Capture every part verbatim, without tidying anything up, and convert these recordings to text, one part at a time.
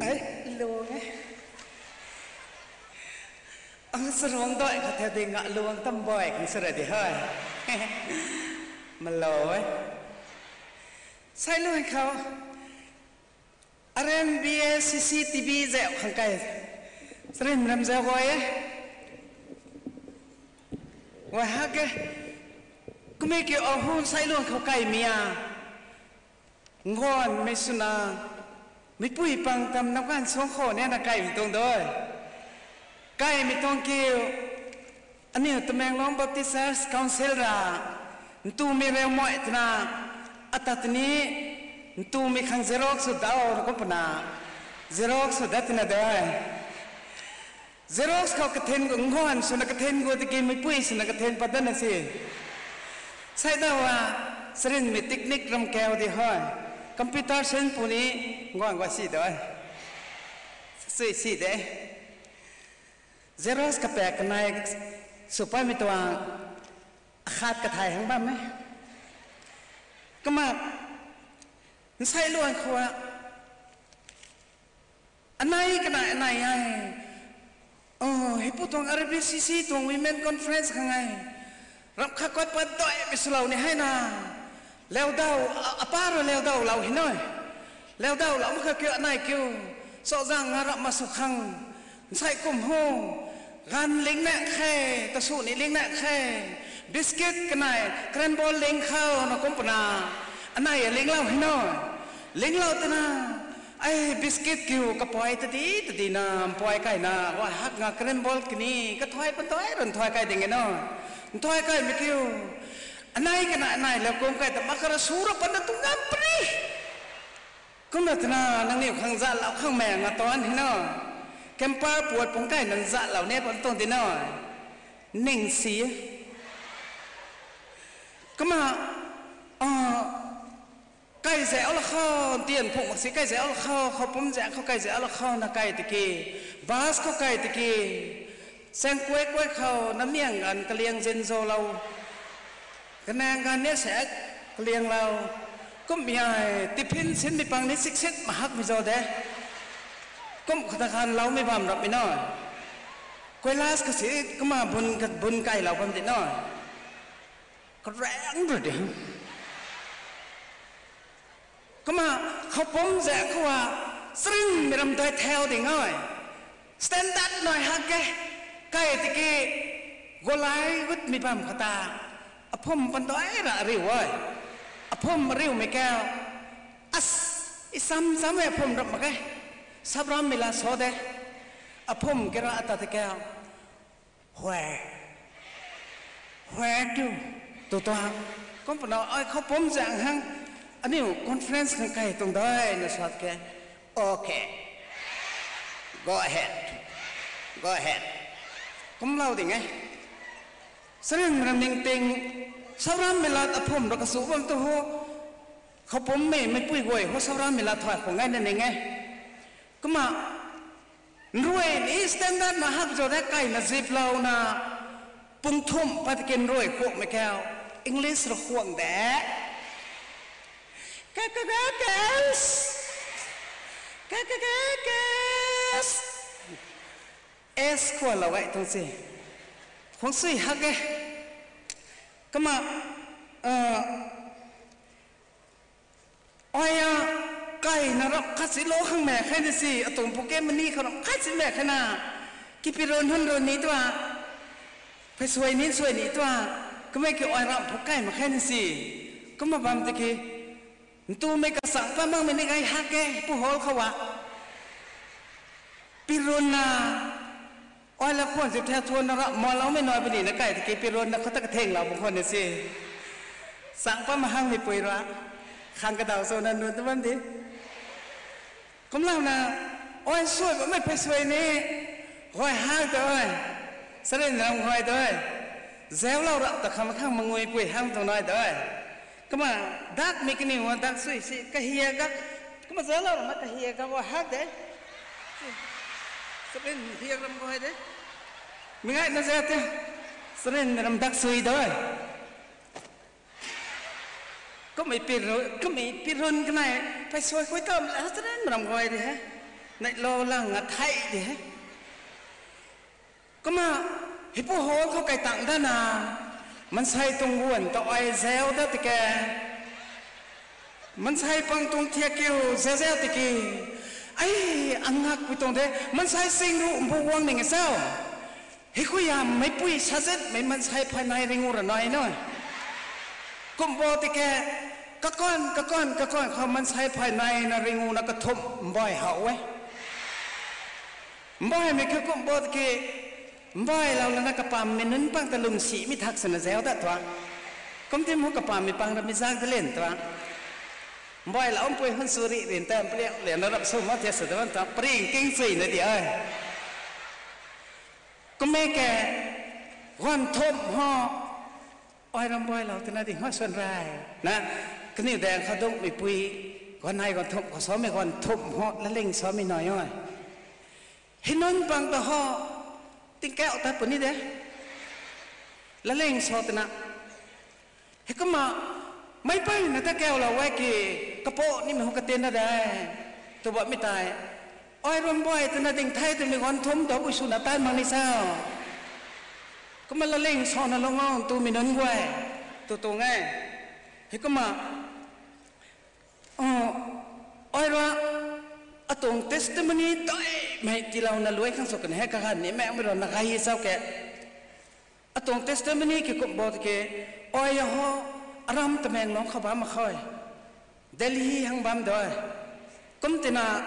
Ai, luang e. Ang sarong doi khat the ding a luang tam boi khang sara di hoi. Malou e. Sai luang khou. R N B A C C T V zau khang kai. Sarin ram zau goi e. Wahak e. Kumei kiu ahu sai luang khou kai mia. Ngon mei swna, meipui pang tam nap kan song khou ne na kaimei tuang doi. Kaimei tuang kiu, aniu Tamenglong Baptist Church Council ra, ntumei reu moi twna, ata tini, ntumei khang xerox sw dau na kum puna, xerox sw dat tina doi. Xerox khou kathen gu ngon swna kathen gu tiki meipui swna kathen pat dana si. Sai dau a, sarinmei technique ram kau di hoi. Computer sen puni ngon gua si doi. Sui si de. Xerox kapak kanei sw paimei tuang akhat kathai hang bam e. Kumna, nsai luan khou a, anei kanei anei ai. O, hei pu tuang R B C C tuang Women Conference khang ai. Ram khat kuat pat doi mi swlou ni hei na. Leudau, a, apa rui leudau lou hei nai. Leudau lou mak kha kiu anei kiu. Sozang nga rap ma sw khang. Nsai kum hu. Ganv ling na khe, ta sw ni ling na khe. Biscuit kanei, crayon ball ling khou na kum puna. Anei a linglou hei nai. Linglou twna. Ai, biscuit kiu kapui tadi, tadi na, mpui kaina, wa hak nga crayon ball kani, kathuai pantoi run thuai kai ding e nai. Nthuai kaimei kiu. Anei kanei, anei lou kum kai ta makara sura pana tu ngam pri. Kumna twna, nangniw khang zatlou khang mei nga tuan hei nai. Camper puat pung kai nang zatlou ne pan tuang di nai. Ning si. Kumna, ah, kai zau la khou, tian phung mak si kai zau la khou, khou pum zau khou kai zau la khou na kai tiki, bus khou kai tiki, seng kuai kuai khou na miang ganv kaliang zin zolou. Kanang ganv ni sek kalianglou. Kum ai, tiffin sinmei pang ni siksit mahakmei zo de. Kum khata khanloumei bam rapmei nai. Koilas kasi kumna bun, bun kailou bam di nai. Karang ra di. Kumna khou pum zau khou a, sarinmei ram dai thau ding ai. Standard nai hak e. Kai tiki golai gutmei bam khata. Aphum pantoi ra riu ai. Aphum riumei kau. As, i sam sam e aphum rap mak e. Sabram mei la so de. Aphum kira ata te kau. Where? Where to? Tu tuang. Kum puna, ai khou pum zang hang. Aniu conference khang kai tuang dai na sat ke. Okay. Go ahead. Go ahead. Kumlou ding e. Sarin ram ning ting. Sabram mei lat aphum ra kasu bam tu ho. Khou pum mei, meipui guay ho sabram mei lat thuai khou ngai na ning e. Kumna, nruai ni standard na hak zo de kaina ziplouna, pung thumh pat kin nruai khuakmei kau, English ra khuang de. Kakakakes. Kakakakes. S khualou gay tuang si. Khuang sui hak e. Kumna, ah, ai a, kaina rap khat si lou khang mei khe ni si, atuang phu ke mani khou rap khat si mei khe na. Kipirun hun run ni tua. Phey suai ni suai ni tua. Kumna ki ai rap phu kai mak khe ni si. Kumna bam tiki. Ntumei kasang pa makmei ni gay hak e, pu hall khou a. Pirun na, ai la khwan si the thuan na rap maloumei nai puni na kai tiki pirun na khou ta kathenglou pu khwan ni si. Sang pa mahangmei pui ra. Khang kadaw so na nunc ta bam di. Kumlouna, ai suai bammei phey suai ni, guay hak tu ai, sarin ram guay tu ai, zaulou rap ta kham khang manguipui hang tuang nai tu ai. Kumna, dakmei kaniw a dak sui si, kahia gak, kumna zaulou rap ma kahia gak guay hak de. Sarin hiak ram guay de. Mi gayna za te, sarin ram dak sui tu ai. Kumna pirun, kumna pirun kanei, phey suai khui tam la sarin ram guay di he. Neihlou lang a thei de he. Kumna, hipu hall khou kai tang dana, mansei tuang guan ta ai zau da tike. Mansei pang tuang thiak kiu zau zau tiki. Ai, angakpui tuang de, mansei sing ru mbu guang ning e cho. Hei khou ya meipui sazet mei mansei phay nai ringu ra nai no. Kumbo tike, kakan, kakan, kakan khou mansei phay nai na ringu na kathumh mbai hau e. Mbai mei khou kumbo tiki, mbai lou lana kapam mei nunc pang ta lum si mi thak sana zau da tua. Kum tim hu kapam mei pang ra mi zak de len tua. Mbai lou mpui hun suri rin ta, paliak lian na rap sw ma thiak sa da ban ta, pring king chui na di ai. Kummei ke, guan thumh ho, ai ram mbai lou tina di ho swan rai. Na, kaniw daeng khou dungmei pui, guan hei guan thumh khou samei guan thumh ho, laling samei nai o. Hei nunc pang ta ho, tingkauh ta puni de. Laling sa tina. Hei kumna, meic peyna ta kaulou e ki, kapu nimei hu katin na de, tw bammei tei. Ai ram mbai twna ding the twmei guan thumh ta bui swna tan mak ni sa. Kumna laling sana lung o twmei nunc guay, tw tuang e. Hei kumna, ai ra, atuang testimony taimei tiilouna luai khang sw kan he kaganv ni mei mei rana gay chau ke. Atuang testimony ki kumbo tiki, ai ho, aram Tamenglong khou bam mak khe. Delhi hang bam de. Kum tina,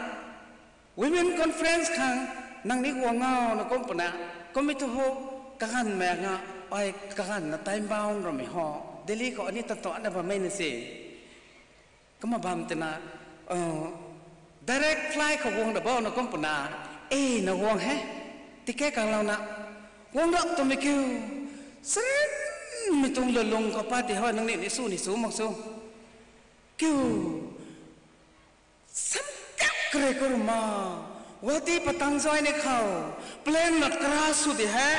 women conference khang, nang ni guang ngau na kum puna, kummei thu ho, kaganv mei nga, ai kaganv na time bound ramei ho, Delhi khou ani ta tuana bammei na si. Kumna bam tina, direct flight khou guang da bau na kum puna, e na guang he, ticket kanglouna, guang rap twmei kiu, sarinmei tuang lulung khou pat ti ho, nangniw ni sw ni sw mak sw. Kiu, sam kak kare khou rui ma, Guwahati patang zay ni khou, plane na crash sw di he.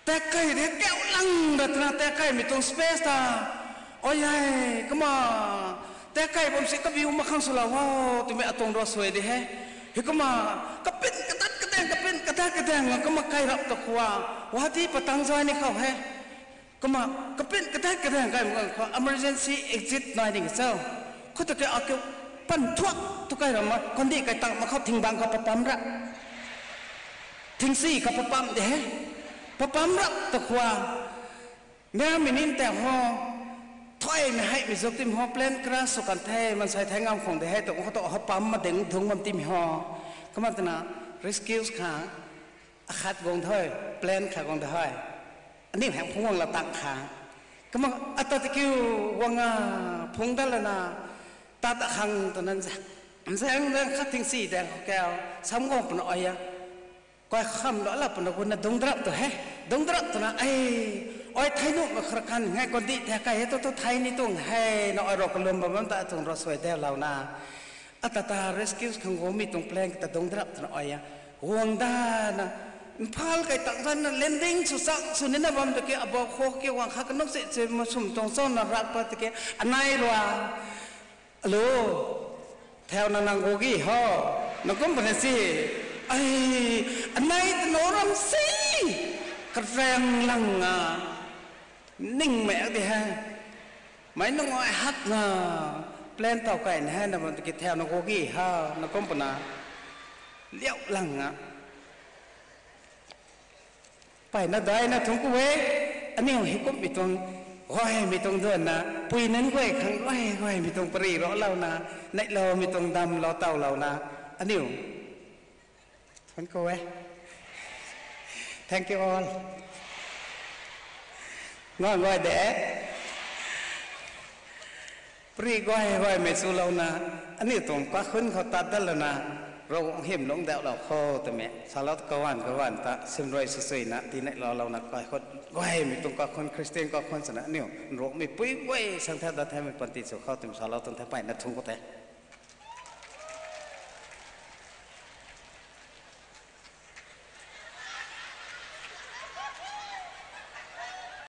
Tek kai de kau lang da twna tek kaimei tuang space ta. Oi ai, kumna. Tek kai bam si kabiu mak khang swlou o, twmei atuang ro suai de he. Hei kumna, kapin kadat kadaeng, kapin kadat kadaeng, kumna kai rap ta khou. Guwahati patang zay ni khou he. Kumna, kapin kadat kadaeng kai mak khou, emergency exit nai ding cho. Khou ta ke akiu pan thuak tu kai rap ma, kandih kai tang mak khou thing bang khou papam ra. Thingsi khou papam de he. Papam rap ta khou. Meimei nin tei ho, thuaimei heimei zuk tim ho plane crash sw kan the, mansei thei ngam khang de he, tu khou tu ho pam ma ding dung bam tim ho. Kumna twna rescue khang, akhat guang the, plane khat guang de he. Aniu hang phungc guang la tang khang. Kumna ata tikiu guang a, phungc dat lana, tat akhang twna, zaeng zaeng khat thingsi daeng khou kau, sam guang puna ai a. Kai kham lou la puna guna dungc drap tu he. Dungc drap twna, ai, ai thei nuh ma khar kan ngai kandih thei kai he tu tu thei ni tuang he, na ai ro kalum bam bam ta tuang ro suai de louna. Ata ta rescue khang guangmei tuang plane kata dungc drap twna ai a. Guang dana, Imphal kai tang zana landing sw chang sw nina bam ta ki abou khou ki guang kha kanuk se se masum tuang chana rap pat ki anei rua. Alo, thauna nang gugi ho, na kum puna si, ai, anei tano ram si, karang lang a, ningmei di he, mei nungai hak na, plane tow kai na he, na bam tiki thauna gugi ha, na kum puna, liau lang a. Mpeyna daina thungc ku e, aniu hei kummei tuang, gaymei tuang duanna, pui nunc guay khang gay gaymei tuang pary raclouna, neihloumei tuang damlou tawlouna, aniu thungc ku e. Thank you all. Ngan gay de. Pary gay gaymei swlouna, aniu tuang kakhun khou tat dat lana, Ravguangc hym lungc dauhlou kho twmei salou kaganv kaganv ta simrui swsuina tiineihlou louna kaikhun gaymei tuang kakhun Christian kakhun swna aniu Nruangmei pui guay sang thau dat thaumei panty sw khou twmei salou tuang the, mpeyna thungc ku the.